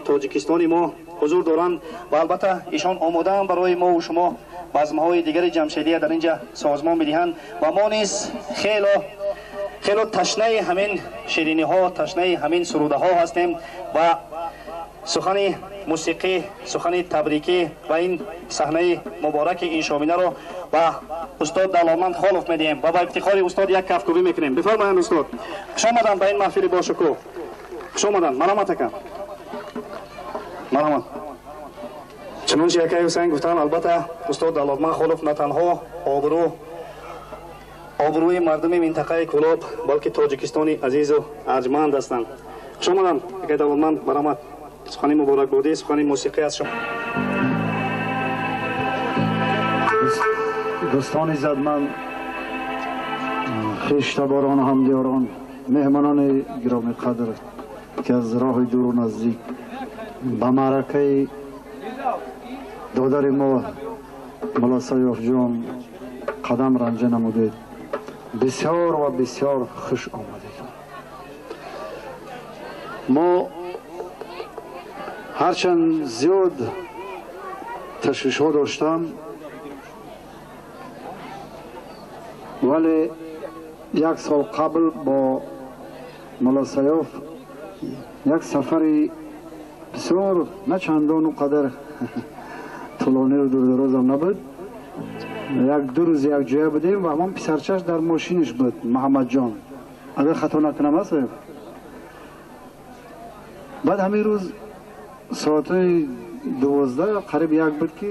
Тоҷикистони мо ҳузур доранд ва албатта ишон омодаанд барои мо ва шумо базмҳои дигари ҷамшедия дар инҷа созмон медиҳанд ва мо низ хело хело ташнаи ҳамин шириниҳо, ташнаи ҳамин сурудаҳо ҳастем ва сухани мусиқӣ, сухани табрикӣ ва ин саҳнаи мубораки ин шоминаро ба устод Давлатманд Холов медиҳем ва ба ифтихори устод як кафкӯбӣ мекунем. Бифармоянд устод, хуш омаданд ба ин маҳфили бошукӯҳ. Хуш омаданд, марҳамат ака, марҳамат. Чунончи акаи Ҳусайн гуфтанд, албатта устод Давлатманд Холов на танҳо обрӯи мардуми минтақаи Кӯлоб, балки Тоҷикистони азизу арҷманд ҳастанд. Хуш омаданд акаи Давлатманд, марҳамат. Сухани муборакбодӣ, сухани мусиқӣ аз шумо. Дӯстони иззатманд, хештаборон, ҳамдиёрон, меҳмонони гиромиқадр, ки аз роҳи дуру наздик ба маъракаи додари мо Мулло Сайёфҷон қадам ранҷа намудед, бисёр ва бисёр хуш омадед. Мо ҳарчанд зиёд ташвишҳо доштам, вале як сол қабл бо Мулло Сайёф як сафари бисёр на чандону қадар тӯлонию дурдарозам набуд. Як ду рӯз якҷоя будем ва ҳамон писарчаш дар мошиниш буд, Муҳаммадҷон, агар хато накунам аст. Баъд ҳамин рӯз соатҳои 12 қариб 1 буд, ки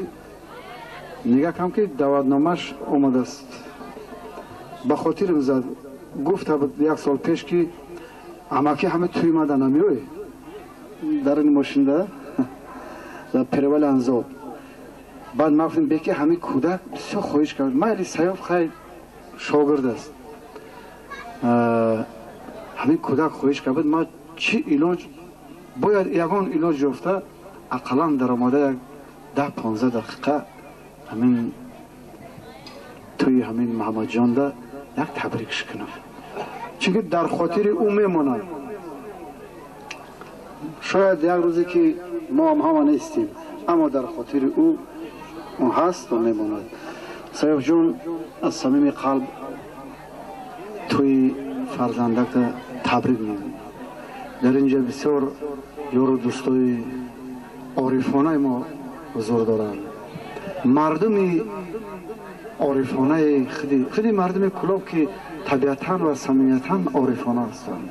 нигаҳ кам, ки даъватномааш омадааст. Ба хотирам зад, гуфта буд як сол пеш, ки амаки ҳама тӯй мада намеоӣ дар ин мошинда дар перевали Анзоб. Баъд ман гуфтам, беки ҳамин кӯдак бисёр хоҳиш кард, майли Сайёф хай шогирд аст, ҳамин кӯдак хоҳиш кард, ман чӣ илоҷ бояд ягон илоҷ ёфта ақаллан даромада як 10-15 дақиқа ҳамин тӯи ҳамин Муҳаммадҷонда як табрикш кунам, чунки дар хотири ӯ мемонад. Шояд як рӯзе ки мо ҳам ҳама нестем, аммо дар хотири ӯ он ҳаст ва мемонад. Сайёфҷон, аз самими қалб тӯи фарзандака табрик мегӯям. Дар инҷа бисёр ёру дӯстои орифонаи мо ҳузур доранд, мардуми орифонаи худи мардуми Кӯлоб, ки табиатан ва самимиятан орифона ҳастанд,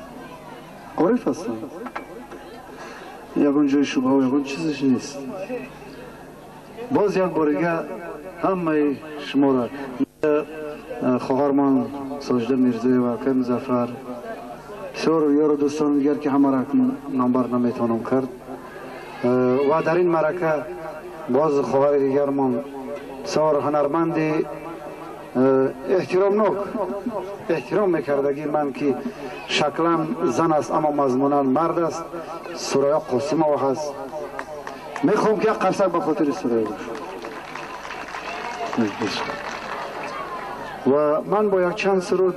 ориф ҳастанд, ягон ҷои шубҳа ягон чизаш нест. Боз як борига ҳамаи шуморо, хоҳармон Соҷида Мирзоева, акаи Музаффар, бисёр ёру дӯстони дигар, ки ҳамаро номбар наметавонам кард. Ва дар ин маърака боз хоҳари дигармон, бисёр ҳунарманди эҳтиромнок, эҳтиром мекардагӣ ман, ки шаклан зан аст, аммо мазмунан мард аст, Сурая Қосимова ҳаст. Мехоҳам, ки як қарсак ба хотири Сурая бошад. Ва ман бо якчанд суруд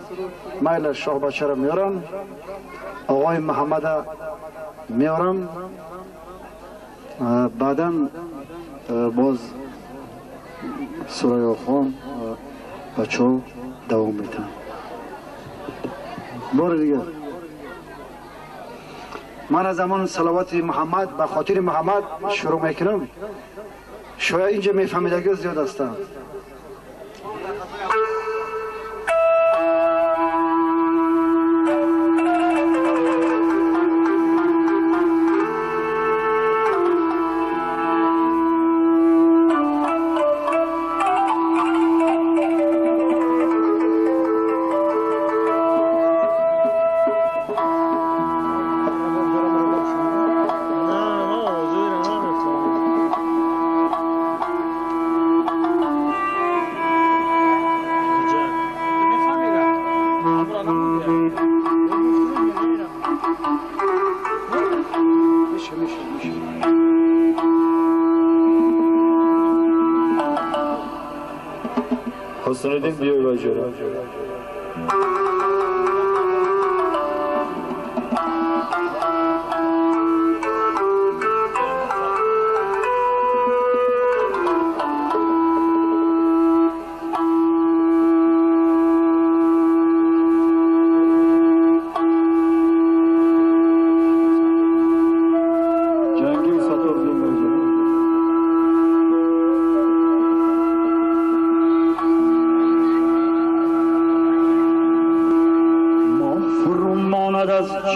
майла шоҳбачаро меорам, оғои Муҳаммада меорам, баъдан боз Сурайёхон бачаҳо давом медиҳанд. Бори дигар ман аз ҳамон салавати Муҳаммад ба хотири Муҳаммад шурӯъ мекунам. Шояд инҷа мефаҳмидагиҳо зиёд ҳастанд. Hüsnüddin биёй.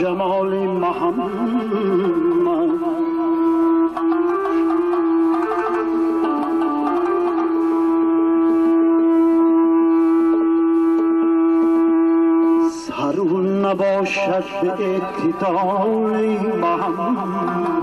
جمال محمد. سرو نباشد به اعتدال محمد.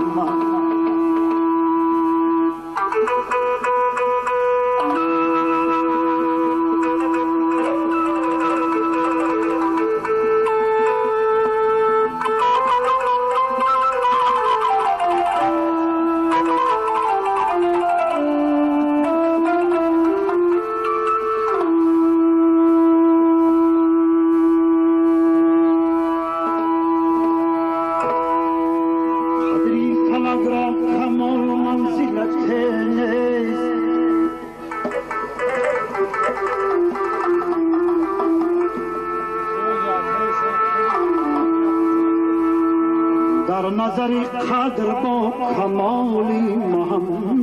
در نظر قدر با کمال محمد.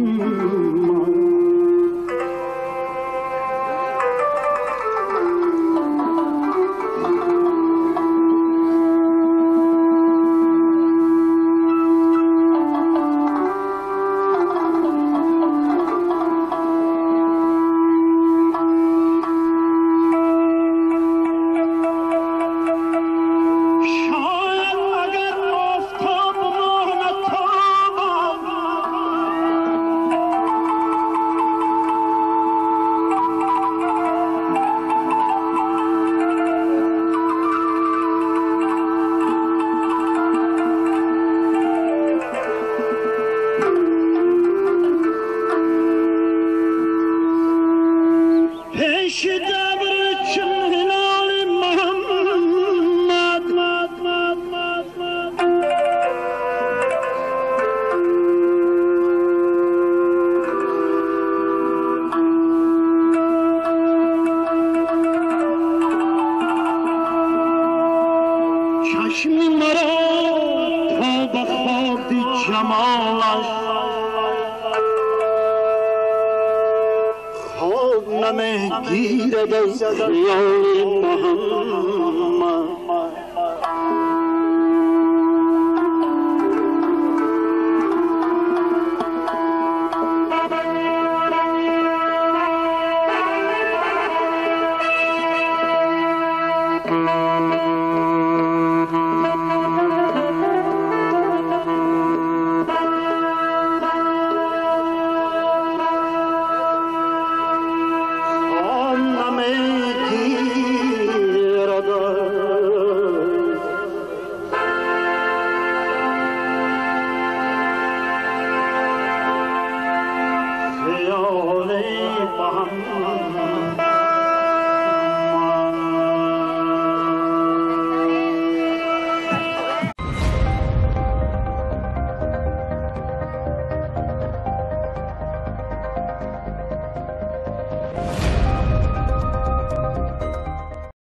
چشم مرا تا به خواب جمالش خواب نمیگیرد از خیال محمد.